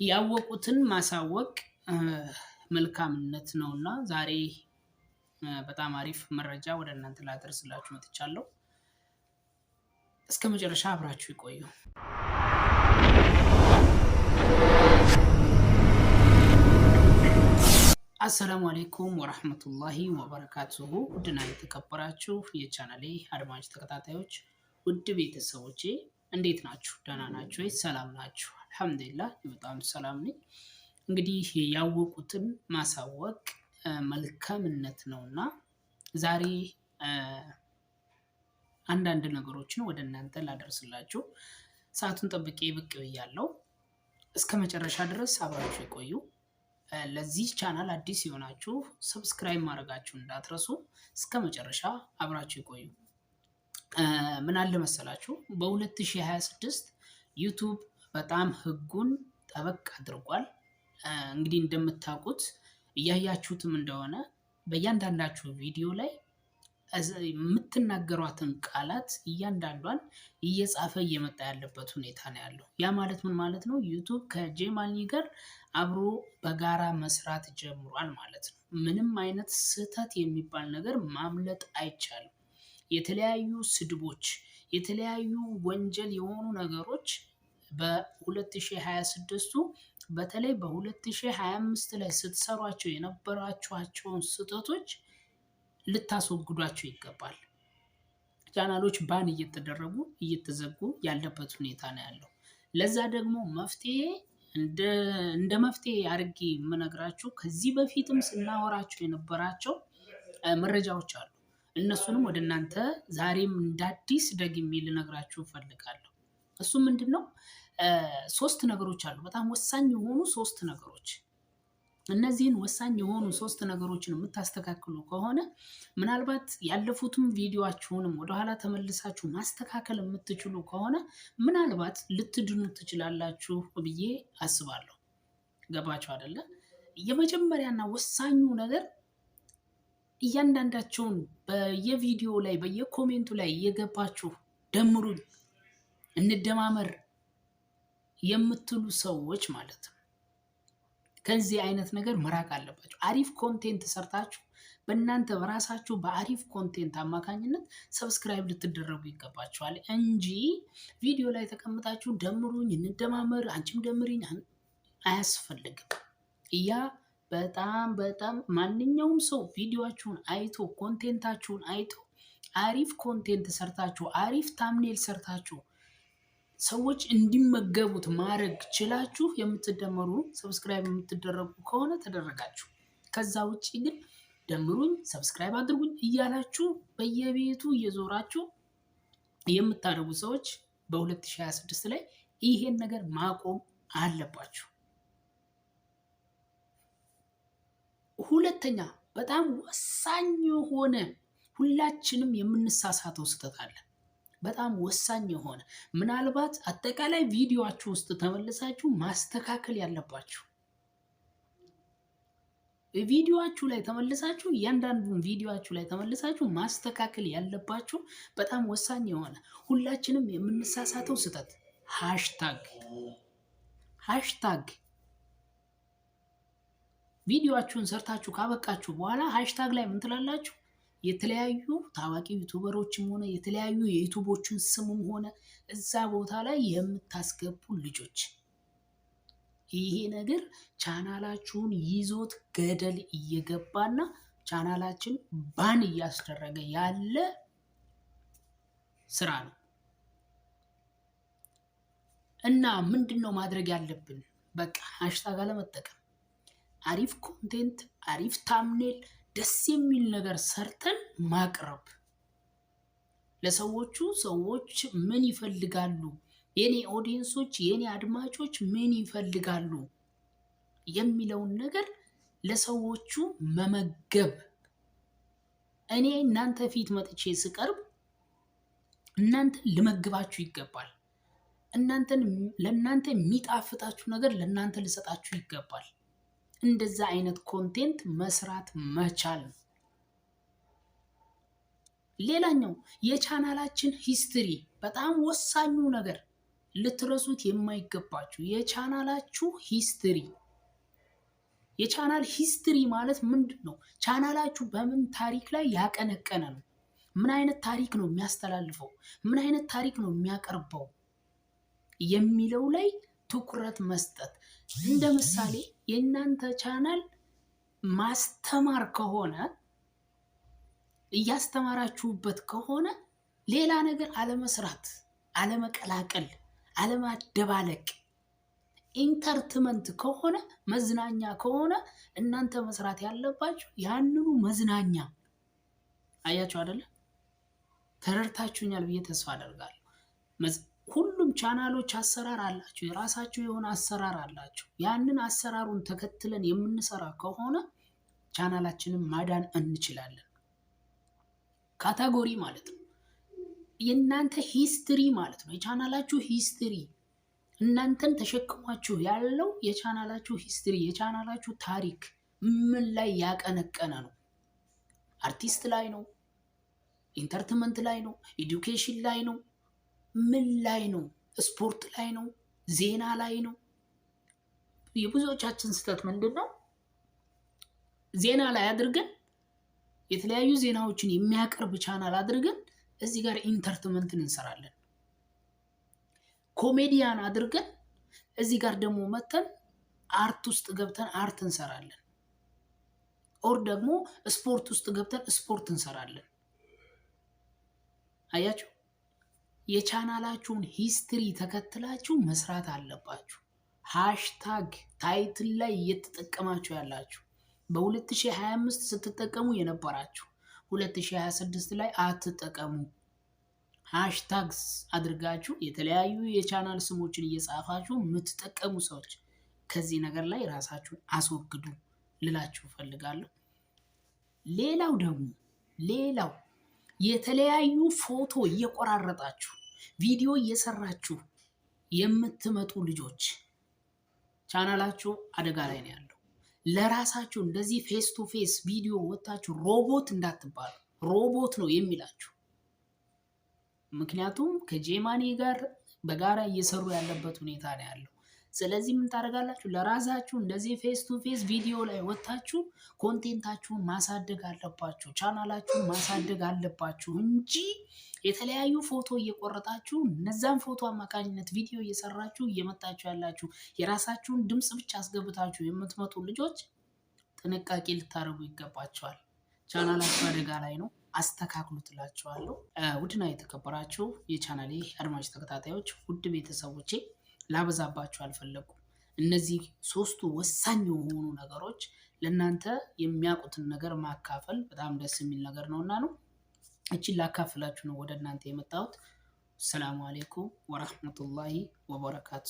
ያወቁትን ማሳወቅ መልካምነት ነውና ዛሬ በጣም አሪፍ መረጃ ወደ እናንተ ላደርስላችሁ መጥቻለሁ። እስከ መጨረሻ አብራችሁ ይቆዩ። السلام عليكم ورحمة الله وبركاته። ውድና የተከበራችሁ የቻናሌ አድማጭ ተከታታዮች፣ ውድ ቤተሰቦቼ፣ እንዴት ናችሁ? ደህና ናችሁ ወይ? ሰላም ናችሁ? الحمد لله በጣም ሰላም ነኝ። እንግዲህ ያወቁትን ማሳወቅ መልካምነት ነውና ዛሬ አንዳንድ ነገሮችን ወደ እናንተ ላደርስላችሁ ሰዓቱን ጠብቄ ብቅ ብያለሁ። እስከ መጨረሻ ድረስ አብራችሁ የቆዩ። ለዚህ ቻናል አዲስ የሆናችሁ subscribe ማድረጋችሁ እንዳትረሱ። እስከ መጨረሻ አብራችሁ ይቆዩ። ምን አለ መሰላችሁ፣ በ2026 YouTube በጣም ህጉን ጠበቅ አድርጓል። እንግዲህ እንደምታውቁት፣ እያያችሁትም እንደሆነ፣ በእያንዳንዳችሁ ቪዲዮ ላይ የምትናገሯትን ቃላት እያንዳንዷን እየጻፈ እየመጣ ያለበት ሁኔታ ነው ያለው። ያ ማለት ምን ማለት ነው? YouTube ከጀማል ጋር አብሮ በጋራ መስራት ጀምሯል ማለት ነው። ምንም አይነት ስህተት የሚባል ነገር ማምለጥ አይቻልም። የተለያዩ ስድቦች፣ የተለያዩ ወንጀል የሆኑ ነገሮች በ2026ቱ በተለይ በ2025 ላይ ስትሰሯቸው የነበራችኋቸውን ስህተቶች ልታስወግዷቸው ይገባል። ቻናሎች ban እየተደረጉ፣ እየተዘጉ ያለበት ሁኔታ ነው ያለው። ለዛ ደግሞ መፍትሄ እንደ መፍትሄ አድርጌ የምነግራችሁ ከዚህ በፊትም ስናወራቸው የነበራቸው መረጃዎች አሉ። እነሱንም ወደ እናንተ ዛሬም እንደ አዲስ ደግሜ ልነግራችሁ እፈልጋለሁ። እሱ ምንድን ነው? ሶስት ነገሮች አሉ። በጣም ወሳኝ የሆኑ ሶስት ነገሮች። እነዚህን ወሳኝ የሆኑ ሶስት ነገሮችን የምታስተካክሉ ከሆነ፣ ምናልባት ያለፉትም ቪዲዮችሁንም ወደኋላ ተመልሳችሁ ማስተካከል የምትችሉ ከሆነ፣ ምናልባት ልትድኑ ትችላላችሁ ብዬ አስባለሁ። ገባችሁ አይደለ? የመጀመሪያና ወሳኙ ነገር እያንዳንዳቸውን በየቪዲዮ ላይ በየ comment ኡ ላይ እየገባችሁ ደምሩኝ፣ እንደማመር የምትሉ ሰዎች ማለት ነው፣ ከዚህ አይነት ነገር መራቅ አለባችሁ። አሪፍ content ሰርታችሁ በእናንተ በራሳችሁ በአሪፍ content አማካኝነት subscribe ልትደረጉ ይገባችኋል እንጂ ቪዲዮ ላይ ተቀምጣችሁ ደምሩኝ፣ እንደማመር፣ አንቺም ደምሪኝ አያስፈልግም። ያ በጣም በጣም ማንኛውም ሰው ቪዲዮችሁን አይቶ፣ content ኣችሁን አይቶ፣ አሪፍ content ሰርታችሁ፣ አሪፍ thumbnail ሰርታችሁ ሰዎች እንዲመገቡት ማድረግ ችላችሁ የምትደመሩ፣ subscribe የምትደረጉ ከሆነ ተደረጋችሁ። ከዛ ውጭ ግን ደምሩኝ፣ subscribe አድርጉኝ እያላችሁ በየቤቱ እየዞራችሁ የምታደርጉ ሰዎች በ2026 ላይ ይሄን ነገር ማቆም አለባችሁ። ሁለተኛ በጣም ወሳኝ የሆነ ሁላችንም የምንሳሳተው ስህተት አለ። በጣም ወሳኝ የሆነ፣ ምናልባት አጠቃላይ ቪዲዮችሁ ውስጥ ተመልሳችሁ ማስተካከል ያለባችሁ፣ ቪዲዮችሁ ላይ ተመልሳችሁ፣ እያንዳንዱን ቪዲዮችሁ ላይ ተመልሳችሁ ማስተካከል ያለባችሁ በጣም ወሳኝ የሆነ ሁላችንም የምንሳሳተው ስህተት hashtag። Hashtag ቪዲዮችሁን ሰርታችሁ ካበቃችሁ በኋላ hashtag ላይ ምን ትላላችሁ? የተለያዩ ታዋቂ YouTuber ኦችም ሆነ የተለያዩ የ YouTube ኦችን ስምም ሆነ እዛ ቦታ ላይ የምታስገቡ ልጆች፣ ይሄ ነገር ቻናላችሁን ይዞት ገደል እየገባና ቻናላችን ban እያስደረገ ያለ ስራ ነው። እና ምንድን ነው ማድረግ ያለብን? በቃ hashtag አለመጠቀም፣ አሪፍ content፣ አሪፍ thumbnail፣ ደስ የሚል ነገር ሰርተን ማቅረብ ለሰዎቹ። ሰዎች ምን ይፈልጋሉ፣ የኔ audience ኦች፣ የኔ አድማጮች ምን ይፈልጋሉ የሚለውን ነገር ለሰዎቹ መመገብ። እኔ እናንተ ፊት መጥቼ ስቀርብ እናንተን ልመግባችሁ ይገባል። እናንተን ለእናንተ የሚጣፍጣችሁ ነገር ለእናንተ ልሰጣችሁ ይገባል። እንደዛ አይነት content መስራት መቻል ነው። ሌላኛው የቻናላችን history፣ በጣም ወሳኙ ነገር። ልትረሱት የማይገባችሁ የቻናላችሁ history። የቻናል history ማለት ምንድን ነው? ቻናላችሁ በምን ታሪክ ላይ ያቀነቀነ ነው? ምን አይነት ታሪክ ነው የሚያስተላልፈው? ምን አይነት ታሪክ ነው የሚያቀርበው የሚለው ላይ ትኩረት መስጠት። እንደ ምሳሌ የእናንተ ቻናል ማስተማር ከሆነ፣ እያስተማራችሁበት ከሆነ ሌላ ነገር አለመስራት፣ አለመቀላቀል፣ አለማደባለቅ። Entertainment ከሆነ፣ መዝናኛ ከሆነ እናንተ መስራት ያለባችሁ ያንኑ መዝናኛ። አያችሁ አይደለ? ተረድታችሁኛል ብዬ ተስፋ አደርጋለሁ። ሁሉም ቻናሎች አሰራር አላቸው፣ የራሳቸው የሆነ አሰራር አላቸው። ያንን አሰራሩን ተከትለን የምንሰራ ከሆነ ቻናላችንን ማዳን እንችላለን። Category ማለት ነው የእናንተ history ማለት ነው። የቻናላችሁ history፣ እናንተን ተሸክሟችሁ ያለው የቻናላችሁ history፣ የቻናላችሁ ታሪክ ምን ላይ ያቀነቀነ ነው? አርቲስት ላይ ነው? Entertainment ላይ ነው? Education ላይ ነው? ምን ላይ ነው? ስፖርት ላይ ነው? ዜና ላይ ነው? የብዙዎቻችን ስህተት ምንድን ነው? ዜና ላይ አድርገን፣ የተለያዩ ዜናዎችን የሚያቀርብ ቻናል አድርገን እዚህ ጋር entertainment ን እንሰራለን። ኮሜዲያን አድርገን እዚህ ጋር ደግሞ መተን art ውስጥ ገብተን art እንሰራለን። Or ደግሞ ስፖርት ውስጥ ገብተን ስፖርት እንሰራለን። አያችሁ፣ የቻናላችሁን history ተከትላችሁ መስራት አለባችሁ። Hashtag title ላይ እየተጠቀማችሁ ያላችሁ፣ በ2025 ስትጠቀሙ የነበራችሁ 2026 ላይ አትጠቀሙ። Hashtags አድርጋችሁ የተለያዩ የቻናል ስሞችን እየጻፋችሁ የምትጠቀሙ ሰዎች ከዚህ ነገር ላይ ራሳችሁን አስወግዱ ልላችሁ እፈልጋለሁ። ሌላው ደግሞ ሌላው የተለያዩ ፎቶ እየቆራረጣችሁ ቪዲዮ እየሰራችሁ የምትመጡ ልጆች ቻናላችሁ አደጋ ላይ ነው ያለው። ለራሳችሁ እንደዚህ face to face ቪዲዮ ወጥታችሁ ሮቦት እንዳትባሉ፣ ሮቦት ነው የሚላችሁ። ምክንያቱም ከጄማኒ ጋር በጋራ እየሰሩ ያለበት ሁኔታ ነው ያለው። ስለዚህ ምን ታደርጋላችሁ? ለራሳችሁ እንደዚህ face to face ቪዲዮ ላይ ወጥታችሁ content ኣችሁን ማሳደግ አለባችሁ፣ ቻናላችሁን ማሳደግ አለባችሁ እንጂ የተለያዩ ፎቶ እየቆረጣችሁ እነዛን ፎቶ አማካኝነት ቪዲዮ እየሰራችሁ እየመጣችሁ ያላችሁ፣ የራሳችሁን ድምፅ ብቻ አስገብታችሁ የምትመጡ ልጆች ጥንቃቄ ልታደርጉ ይገባችኋል። ቻናላችሁ አደጋ ላይ ነው። አስተካክሉት እላችኋለሁ። ውድና የተከበራችሁ የቻናሌ አድማጭ ተከታታዮች፣ ውድ ቤተሰቦቼ፣ ላበዛባችሁ አልፈለኩም። እነዚህ ሶስቱ ወሳኝ የሆኑ ነገሮች ለእናንተ የሚያውቁትን ነገር ማካፈል በጣም ደስ የሚል ነገር ነውና ነው። እችን ላካፍላችሁ ነው ወደ እናንተ የመጣሁት። ሰላሙ አሌይኩም ወረህመቱላሂ ወበረካቱ።